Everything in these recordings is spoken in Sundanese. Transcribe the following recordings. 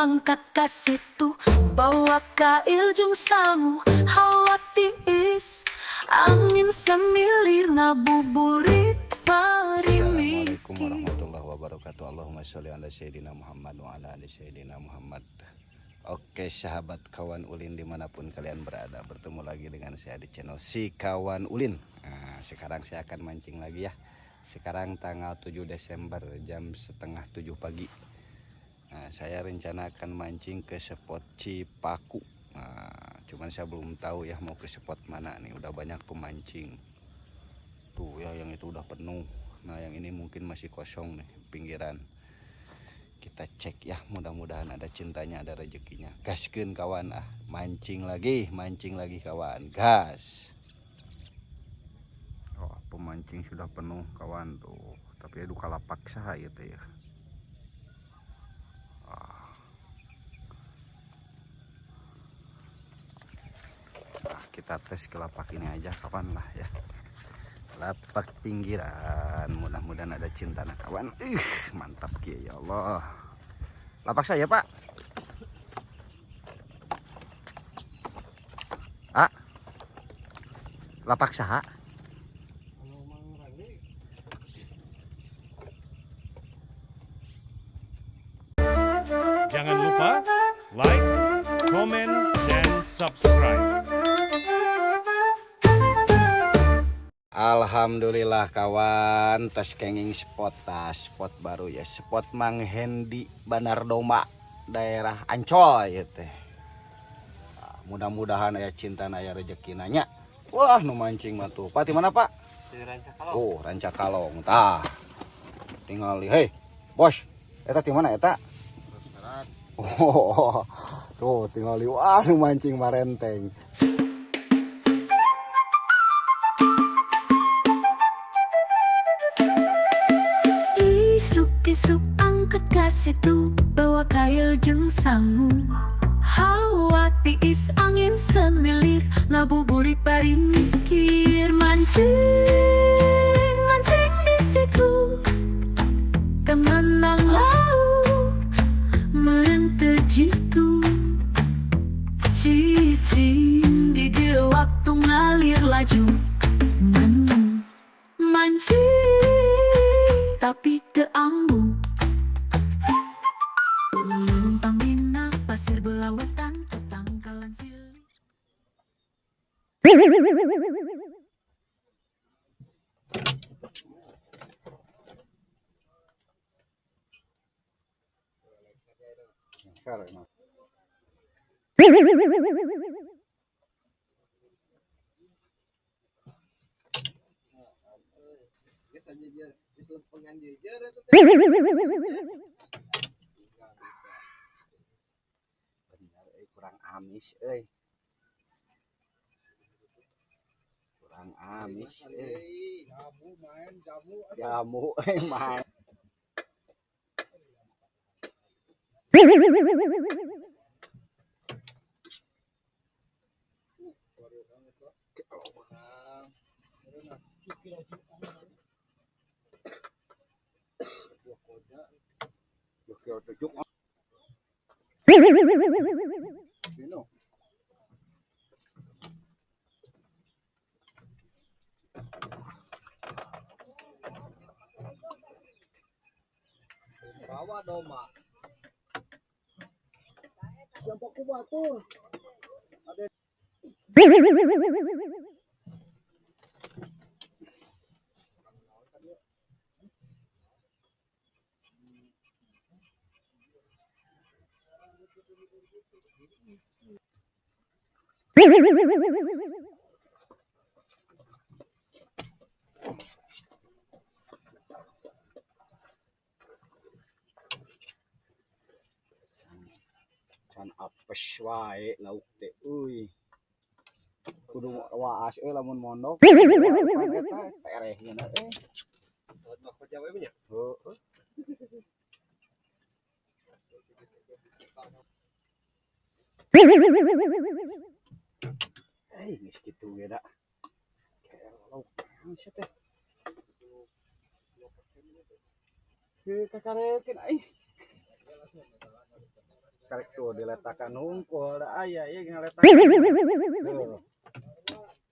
Angkat ka situ, bawa kail jeung sangu. Hawa tiis, angin semilir ngabuburit Assalamualaikum parimiki. warahmatullahi wabarakatuh. Allahumma sholli ala sayyidina Muhammad wa ala ali sayyidina Muhammad. Oke sahabat kawan ulin dimanapun kalian berada, bertemu lagi dengan saya di channel Si Kawan Ulin. Nah, sekarang saya akan mancing lagi ya. Sekarang tanggal 7 Desember jam 6:30 pagi. Nah, saya rencana akan mancing ke spot Cipaku. Nah, cuman saya belum tahu ya mau ke spot mana nih. Udah banyak pemancing. Tuh ya, yang itu udah penuh. Nah, yang ini mungkin masih kosong nih pinggiran. Kita cek ya, mudah-mudahan ada cintanya, ada rezekinya. Gaskeun kawan, ah, mancing lagi kawan, gas. Oh, pemancing sudah penuh kawan tuh. Tapi aduh kalah paksa gitu ya. Nah, kita tes ke lapak ini aja kawan lah ya. Lapak pinggiran, mudah-mudahan ada cinta nah kawan. Ih, mantap ki ya Allah. Lapak saya, Pak. Ah. Lapak saha? Jangan lupa like, comment, dan subscribe. Alhamdulillah kawan, tes kenging spot, tas spot baru ya, spot Mang Hendi Banardomba daerah Ancol ya teh. Nah, mudah-mudahan aya cinta aya rezeki nanya. Wah, nu mancing mah tuh. Pak, di mana, Pak? Di Rancakalong. Oh, Rancakalong. Tah. Tinggal hei, bos. Eta di mana eta? Oh, tuh tinggal wah nu mancing marenteng. Isuk-isuk angkat ka situ, bawa kail jeung sangu. Hawa tiis angin semilir ngabuburit bari mikir. Mancing, mancing di situ, temenang laut meureun teu jitu. Cicing di dieu waktu ngalir laju. Mancing tapi teu ambu. Lumpang dina pasir belautan tetangkalan silih. Bener, kurang amis euy. Kurang amis euy. Jamu main jamu. Jamu euy main. Bawa doma. Siapa ku batur? Ada. Can apes wae lauk teh euy. Kudu waas euy lamun mondok. Eta tereh nya euy. Heeh. Eh, geus kitu ge da. Lauk naon sia teh? Heuh kakarekeun ais. Karek tuh diletakan hungkul da aya ieu ngaletakan. Tuh.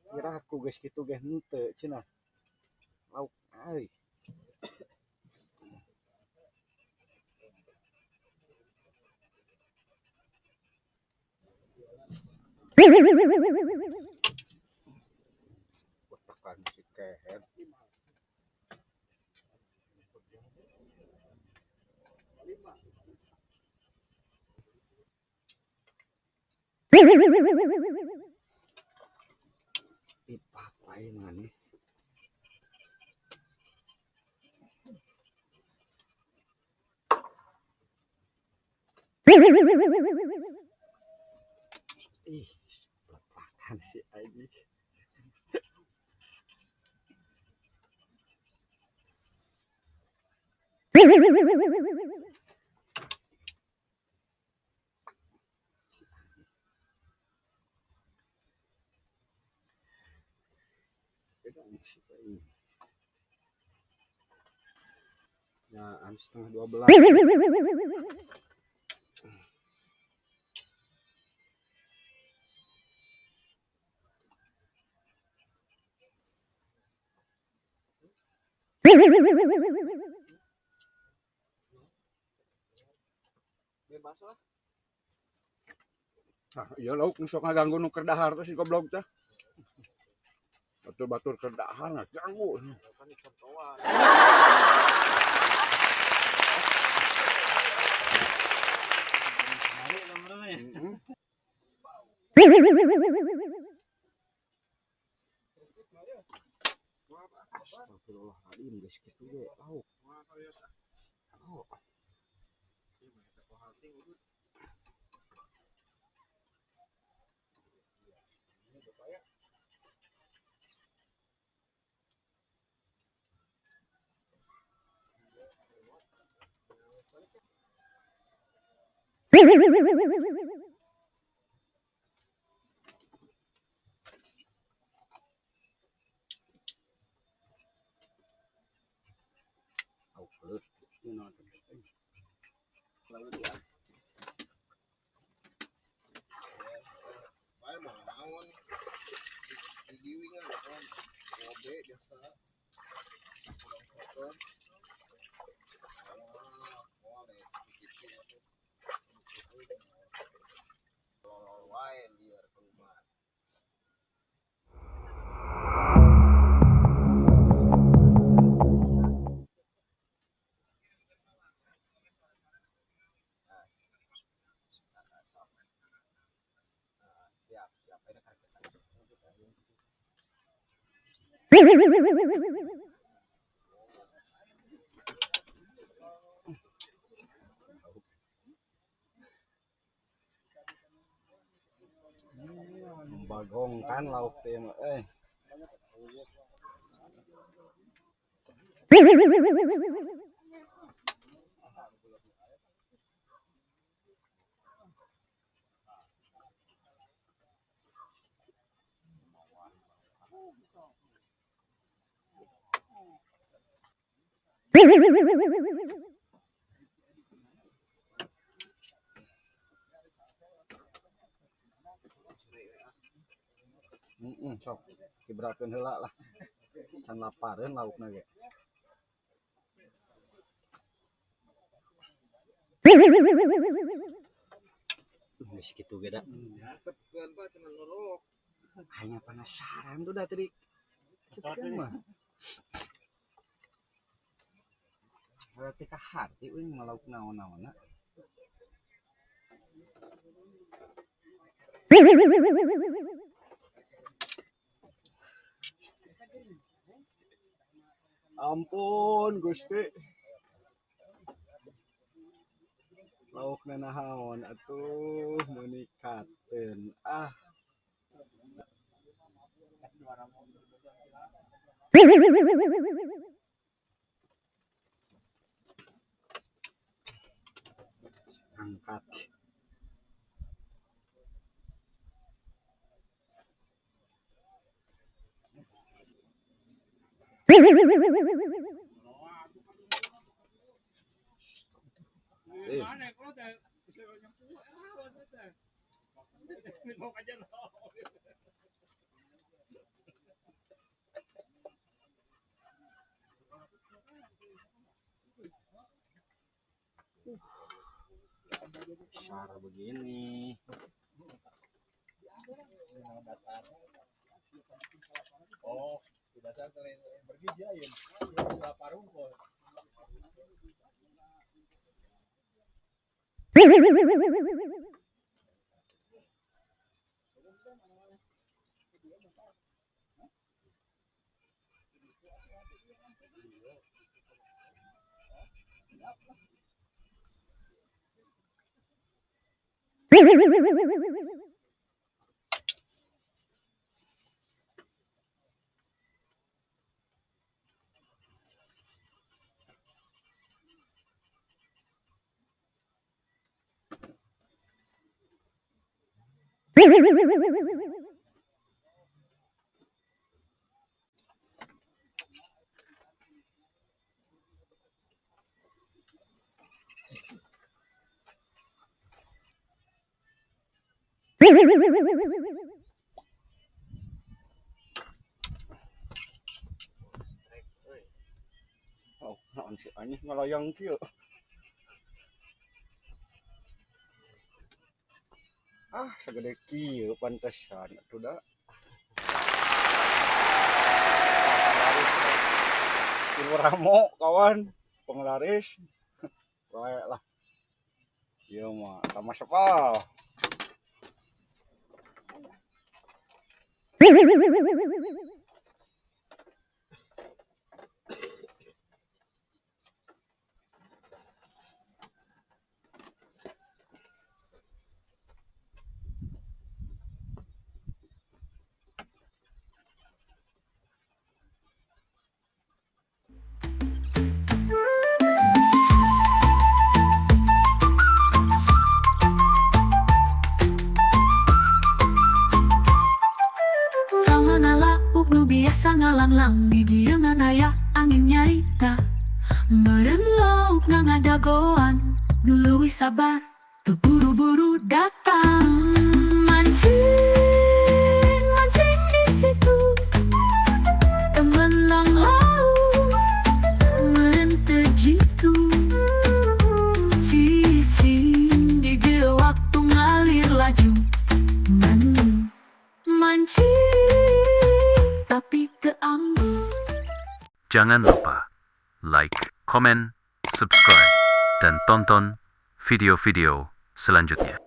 Kira aku geus kitu ge henteu cenah. Lauk euy. Botakan si kehed. Dipapai maneh. Ih, peletakan si anjing. Ya, 11:30. Bebas lah. Ah, iya lauk nu sok ngaganggu nu keur dahar teh si goblok teh. Batur-batur keur dahar ngaganggu. Kan contohan. Astagfirullahaladzim, geus kitu ge lauk. Oh. Membagongkan lauk teh mah euy. Sok kibrakeun heula lah. Can lapareun laukna ge. Geus kitu ge da. Hanya penasaran tuh dah tadi. Kan mah. Berarti ka hati euy malauk naon-naonna. Ampun Gusti. Laukna naon atuh meunikateun ah. Angkat. Besar begini. Oh, tidak salah pergi dia ya. Parungkol. Oh, naon si anjing ngalayang kieu. Ah, segede kieu pantesan atuh da. Tilu ramo kawan, penglaris. Bae lah. Ieu mah tambah sepal. Kamana lauk nu biasa ngalanglang di dieu aya angin nyarita. Meureun lauk na ngadagoan nu leuwih sabar teu buru-buru datang. Mancing, mancing di situ teu meunang lauk meureun teu jitu. Cicing di dieu waktu ngalir laju ngan mancing tapi teu ambu. Jangan lupa like, komen, subscribe, dan tonton video-video selanjutnya.